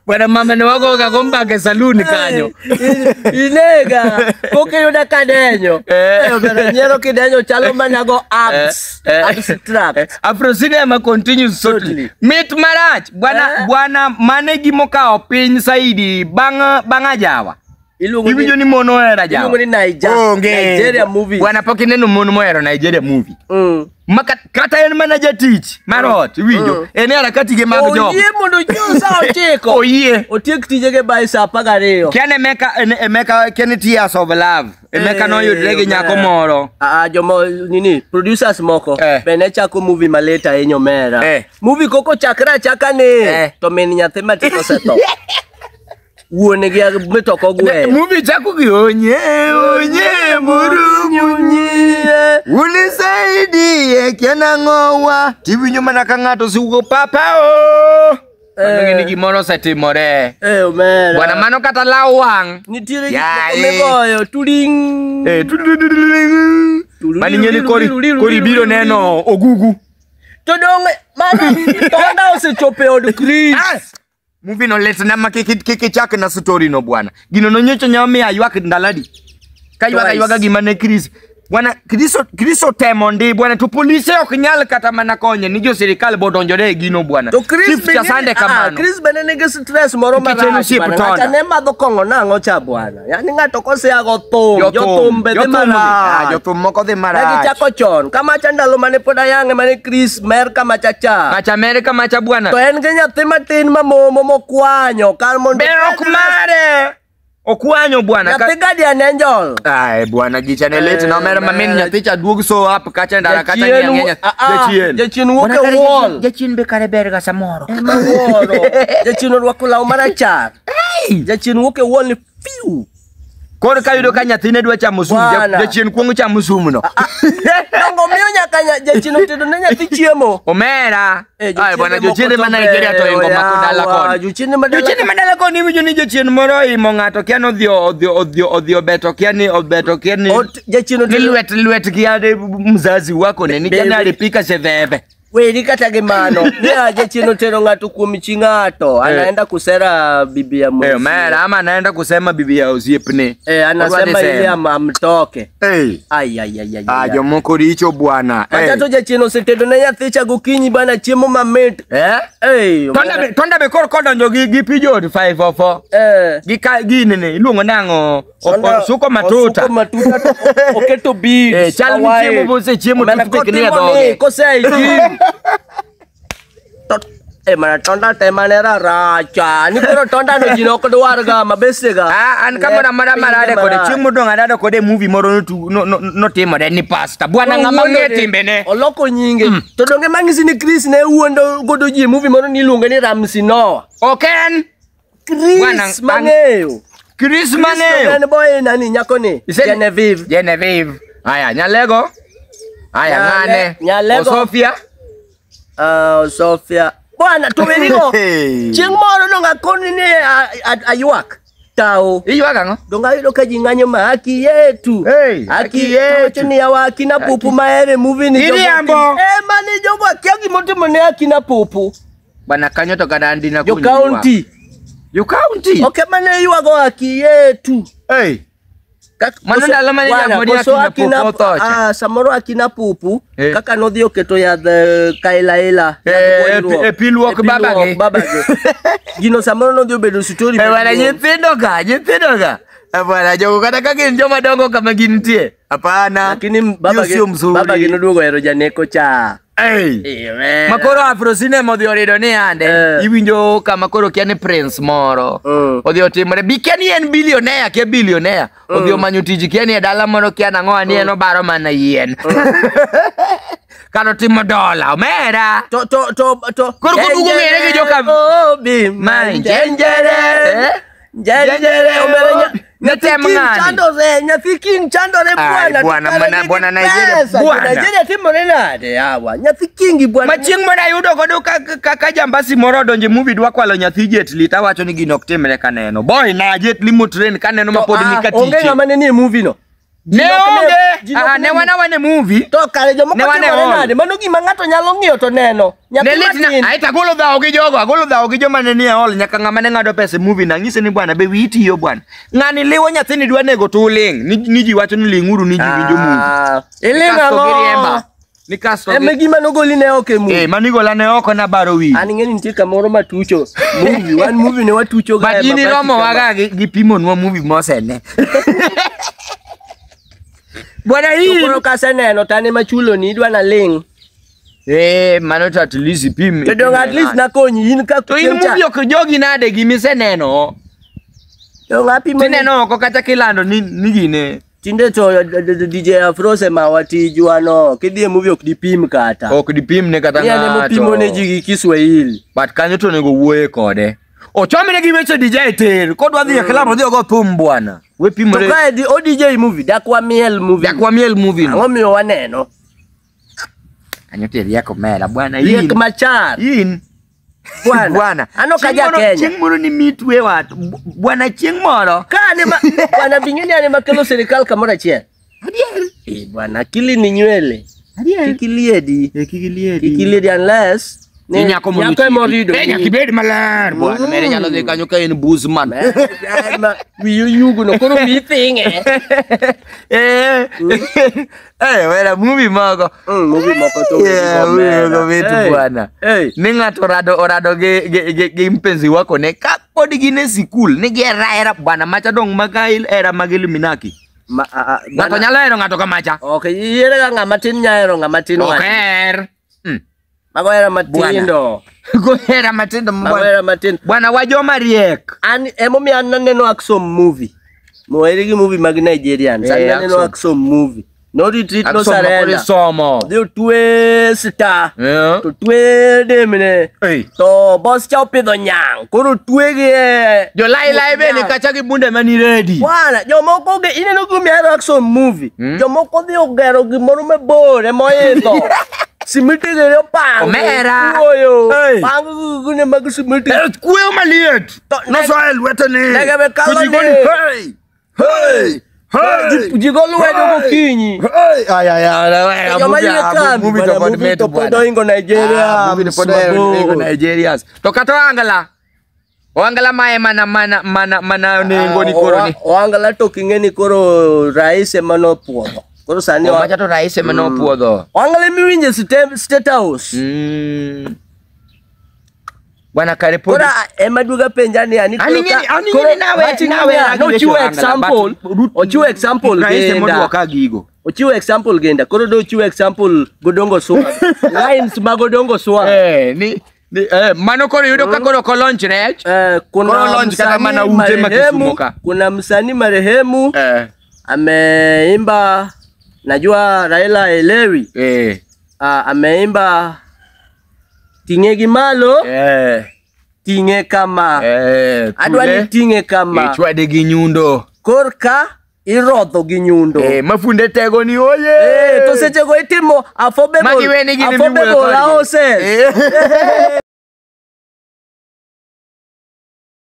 Bwana mama ne wagoga go mbaka e saloon kanyo. Inega pok iyuda kadenyo. Eh. Eh, omera nyiero kidenyo chalo mana go abs. Eh. Abstract. Afro cinema continues totally. Totally. Mit marach bwana Eh. bwana mane gimokawo piny saidi bang' bang' ajawa. Iluongo ni Iwinjo ni mon ohero ajawa. iluongo ni Niger. Onge. Nigeria movie. Bwana pok ineno mon mohero Nigeria movie. Kata en mana jatich mar ot iwinjo. En e harakati ge mag job. Oyie mondo ochiew sa 9. Oyie. Otiek tijege by sa 12. Kian Emeka Emeka kian Tears of Love. Emeka Eh, noyudre gi nyako omera. moro. Ah, ah, jomo nini producers moko Eh. be ne chako movie malit ahinya omera. Eh. Movie koko chakre achaka ni Eh. to min nyathi matin osetho. Wuon gi mitoko gweyo. Movie chako gi onye onye muru unisaidie kian ang'owa tiwinjo mana ka ng'ato sugo papa o. Mano Eh. ni gimoro osetimore. Eh, omera. Bwana mano kata law wang'. Nitiere gik Ya, moko eh. migoyo turing. Eh, mani ng'eni kori kori biro neno ogugu. To dong mana tonda osechopo e od Chris. Ah! Movie no litna ma kik kik ichak na story no bwana. Gino no nyocha nya miyo aywak ndaladi. Ka ywak Twice. aywaga gima ne Chris. Bwana Chris Chris otemo ndi bwana to polise ok nyal kata mana konye ni jo sirikal bodonjore e gino bwana. To Chris Chief be cha sande kamano. Chris bende nigi stress moro Nikech en marach osiep bwana. Tonda. Ng'acha ne madho kong'o nang'o cha bwana. Yaani ng'ato koseago thum, jothum be dhi jothum ah, marach. jothum moko dhi Ne marach. gichako chon. Kamacha ndalo mane pod ayang'e mane Chris mer kamacha cha. Macha Amerika macha bwana. To en gi nyathi matin ma momo mokwanyo kar mondo Ber ok mare. Okwanyo bwana. Nyathi Guardian Angel. Ai bwana gicha ne lit na omera ma min Eh, nyathi cha duog so up kacha ndara kacha Jachien ng'eny ah, ah, jachien. Jachien wuok Bwana e kare wall. Jachien be kare ber ga samoro. Ema wuoro. Jachien orwako law marachar. Jachien wuok e wall ni fiu. Koro ka yudo ka nyathine dwa chamo sum, Bwana. jachien kuongo chamo sum no. Dongo miyo nyaka jachien otedo ne nyathi chiemo. Omera. Eh, Ai bwana moko jochiende to ma Nigeria to beyo, ingo mako dala yawa, koni. Jochiende ma dala Jochiende ma dala koni iwinjo ni jachien moro imo ng'ato kia ni odhi odhi odhi odhi obeto kia ni obeto kia ni Jachien ni otedo lwet lwet gi ade mzazi wako ne ni kia ni Be- alipika seveve. Weri kata gi mano. Ni jachien otero ng'ato kuom chi ng'ato. Anaenda kusera bibi ya Eh, mwenzie. omera ama anaenda kusema bibi ya osiepne. Eh, anasema Odwa dhi ili sema. amtoke. Eh. Ai ai ai ai. Ah, ai. jomoko richo bwana. Eh. Macha to jachien osetedo ne nyathi cha gokinyi bana chiemo mamit. Eh? Eh, Tonda be tonda be koro kodonjo gi Peugeot 504. Eh. Gi ka gini iluongo nang'o? Osuko matuta. Osuko matuta to oketo beads. Eh, chal ni Hawaii. chiemo bosechiemo Omera toothpick ni e kotimo dhoge. ni, kosea e gym. Eh, mana tonda te mane raracha. Ni koro tonda no ji ok dwar ga mabese ga. Ah, an kamoro amora marade kode chieng' modong' arado kode e movie moro notimore ni pasta. Bwana ng'ama ng'e timbene. Oloko nyinge. To donge mang'isi ni Chris ne wuondo godo ji e movie moro niluonge ni Ramsey Noah. Ok en Bwana, Chris mang'eyo. Chris Chris to mang'eyo. en boy nani nyako ni Genevieve. Genevieve. Aya, Nyalego. Aya, ng'ane. Nyalego. Osofia. Ah, Sofia. Bwana to werigo. Hey. Chieng' moro donge akoni ni aywak. Tao. Iywak ang'o? Donge ayudo ka ji ng'anyo ma haki yetu. Hey, haki haki yetu. Wacho ni yawa akina pupu maere movie ni jogo. Iriambo. Eh, mani jogo akia gimotimo ne akina pupu. Bwana kanyo to kata an dina Jo kuny ywak. county. Jo county. Ok mane ywago haki yetu. Hey. Mano ndalo mane Bwana, Jamhuri ya koso Akina Pupu othocha. Ah, samoro akina pupu Eh. kaka nodhi oketo yadh kailaila Eh, yadh e pi luok E pi babagi. luok babagi. Gino samoro nodhi obedo story Eh, bwana maduong'. nyithindo ka, nyithindo ka. Eh, bwana jogo kata ka gin joma dongo kama gintie. Hapana. Lakini Hiyo babagi sio mzuri. babagi noduogo hero janeko cha. Hey. Eh, Makoro Afro Cinema odhi orido ni ande. Eh. Iwinjo kama koro kia ni prince moro. Mm. Odhi otimore. Bi kia ni en billionaire, kia billionaire. Odhi omanyo tich kia ni e dala moro kia nang'o ni en obaro mana yien. Kar otimo dola, omera. To to to to Koro koduogo ng'ere gi joka- Obi Ma njenjere. Eh? Njenjere omera Ne tem nyathi king ng'ani. chandore nyathi king chandore Ai, bwana bwana, to kare mana- nigi bwana Nigeria, pesa. bwana. Nigeria timore nade yawa nyathi kingi bwana Ma chieng' mane ayudo godo ka jambasi moro odonjo e movie dwa kwalo nyathi Jet Li tawacho ni gino ok timre kaneno. Boy na Jet Li motrain kaneno ma pod ni Ah, ka onge tiche. ng'ama ne nie movie no. Ne onge. Ah, ne wana wane movie. To kare jomoko Ne wane timore all. nade? Mano gima ng'ato nyalo ng'iyo to neno. Ne Nyathi lit na matin. aita golo dhawo gi jogo, agolo dhawo gi joma ne nie hall nyaka ng'ama ne ng'ado pesa e movie na ng'ise ni bwana be wiyi tiyo bwana. Ng'ani liwo nyathini dwa nego to uling'. Ni ji wacho ni ling'uru ni ji winjo movie. Ah, iling' Kasto giriemba. ang'o? Ni kasto Ema gi gima nogoli ne ok e movie. Eh, manigola ne oko nabaro wiyi. An ing'e ni nitie kamoro matucho movie, wan movie ne watucho ga But e in mabati iromo kama. waga gi pimonwa movie mosene. Bwana To hii. koro kaseneno to an ema chuloni idwa naling'. Eh, mano to at least ipim. To dong at least nakonyi in ka To in chieng' cha- movie ok jogi nade gimiseneno. Dong apimo ni- Tineno oko kata kilando ni gine. Tinde to DJ Afro osemawa tijwa no. Kidhi e movie ok dipim kata. Ok dipim ne kata Ni an ema opimo ne ng'ato. ji gi Kiswahili. But kanyo to onego wuoye kode. Ochomne gi weche DJ ter. Kodwa dhi e club odhi ogo thum bwana. We To pimore. ka di o DJ movie dak wamiel movie. Dak wamiel movie no. Ang'o miyo waneno? Kanyo to riek omera bwana. Riek In. machar. In. Bwana. Bwana. An ok Chieng' aja moro- Kenya. Chieng' moro ni mitwe wat. Bwana chieng' moro. Ka ane ma bwana bing'e ni ane makelo sirikal kamoro achiel. Adier. Eh bwana akili ni nywele. Adier. Kik iliedi. Eh, kik iliedi. Kik iliedi unless Ni nyako mondo nyako ema ochiki. orido. Eh, nyaka ibed maler bwana. Mere nyalo dhi kanyo ka en buzman. Wiyi oyugno koro wiyi thinge. Eh, eh, wera movie moko. Movie moko to Yeah, movie moko mit Hey, bwana. hey. Ni ng'ato orado gi mpenzi wako ne ka pod gin e sikul ni gihera hera bwana macha dong' maka hera mag Illuminati. Ng'ato nyalo hero ng'ato kamacha. Ok, yiere ga ng'ama tin nya hero ng'ama tin Ok wach. her. Mm. Mago hera matindo. Go hera matindo Mago bwana. hera matindo. Bwana wa joma riek. An emomiyo an naneno Axom movie. Moheri gi movie mag Nigerian. Sani Eh, naneno Axom. Axom movie. No retreat, no Axom ma koro surrender. isomo. Odhi otwe star. Eh. To twe demne. Ei. To boss cha opidho nyang'. Koro twegi e Jolailai bende kacha gi bunde mani ready. Bwana, jomoko ge ineno gima ahero Axom movie. Jomoko dhi ogero gimoro mabor emoidho. Simiti gere opango. Omera. Kuoyo. Ei. Pango gune mag simiti. Eh, kuoyo maliet. To- Nosoyo e lwete ni. Ndege be kalo To ji goni, ni. hey! Hey! Hey! Ji go lwedo gokinyi. Hey! Ay, ay, ay, ay, ay, Joma movie, yie ah, kambi, movie to bwana, pod movie mit to pod bwana. ohingo Nigeria. Ah, movie to pod ohingo mabor. Nigeria. To kata Oangla. Oangla mae mana nengo ni koro ni. Oangla to king'e ni koro rais ema nopuodho. Koro sani Omacha to rais ema nopuodho. Oangla emiwinje State House. Bwana kare pod Koro ema duoga penja ni ani An ing'e ni- an ing'e ni nawe hera gi nochiwo weche Oangla, example but Ruth- ochiwo example rais ema Genda oduoka gigo. ochiwo example Genda koro do ochiwo example Godongo Swa lines mag Odongo Swa Eh, ni mano koro yudo ka koro ok olonch rech. Kuna Koro launch kata msanii mana ute ma Kisumu marehemu ka. kuna msanii marehemu Eh. ameimba najua Raila elewi Eh. Ameimba ting'e gi malo Eh. ting'e kama Eh. adwa ni tule. ting'e kama Eh, chwade gi nyundo. korka irodho gi nyundo Eh, mafunde tego ni oye. To sechego itimo Magi weni gini affordable miwuoyo kodgi. houses. Eh.